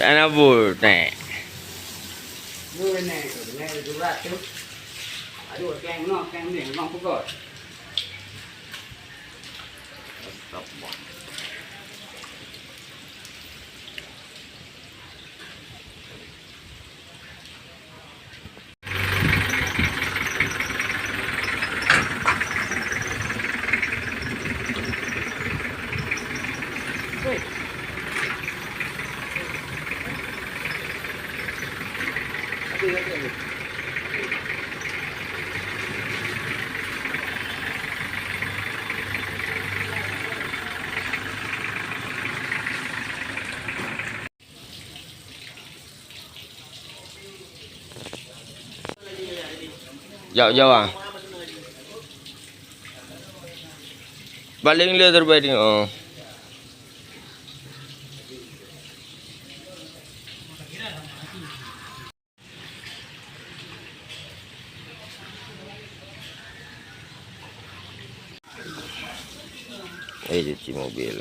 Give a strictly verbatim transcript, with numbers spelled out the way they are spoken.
Ana bu nek. Aduh, keng no, keng ni, memang pegot. Jauh-jauh ah. Paling le terbaik ni. Oh. Eh, cuci mobil.